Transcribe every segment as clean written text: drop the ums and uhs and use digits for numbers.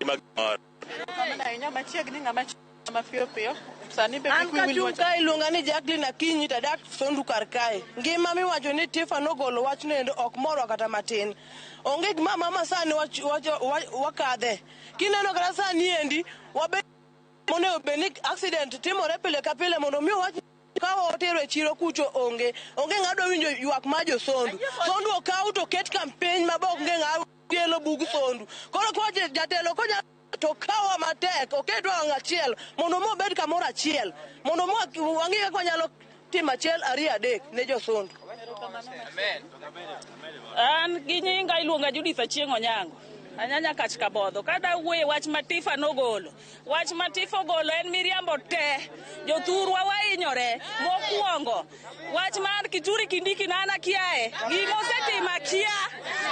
Gimoro. Kamano ahinya machiegni ng'ama mapiyo piyo sani be An kik wiyi wil kachung' wacho. kae iluonga ni Jacqueline Akinyi tadak Sondu kar kae. Ngima miwacho ni Tifa nogolo wachno endo ok morwa kata matin. Onge gima mama sani wakadhe. Kineno kata sani endi wabet monego bed ni accident timore pile ka pile mondo mi owach ka watero e chiro kucho onge. Onge ng'a dwa winjo ywak mar jo Sondu. Sondu okaw to ket campaign ma be onge ng'a kelo bug Sondu. Koro kwa jatelo konya to kawa matek oketwa wang' achiel mondo mi obed kamoro achiel mondo mi wang'i kaka wanyalo timo achiel ariyo adek ne josondu. An gi nyinga iluonga Judith Achieng' Onyango. Anyanya kach kabodho. Kada wuoye wach ma Tifa nogolo. Wach ma Tifa ogolo en miriambo te. Jothurwa wahinyore. Mokwongo, wach mar Kituri Kindiki na an akiaye. Gima osetimo akia.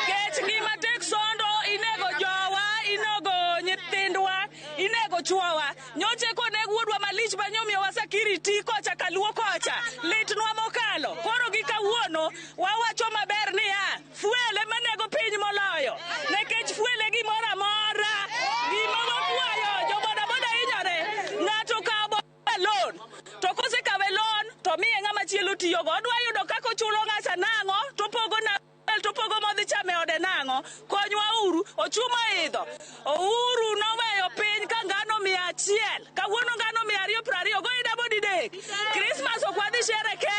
Kech ngima tek sondo, inego jowa, inego nyithindwa, inego chuowa. Nyoche koneg wuodwa malich ma nyomiyowa security kocha kaluo kocha. Litnwa mokalo. Koro gi kawuono wawacho maber niya, fuel ema nego piny moloyo. Nikech fuel e gimoro amora. Gima wakwayo jo bodaboda hinyore. Ng'ato okawo boda loan. To kosekawe loan to miye ng'ama chielo tiyogo. Odwa yudo kaka ochulo ng'acha nang'o topogo na topogo modhi chame ode nang'o. Konywa uru, ochuma idho. Uhuru noweyo piny ka ngano 100. Kawuono ngano 220. Go idabo didek. Christmas ok wadhi sherekea.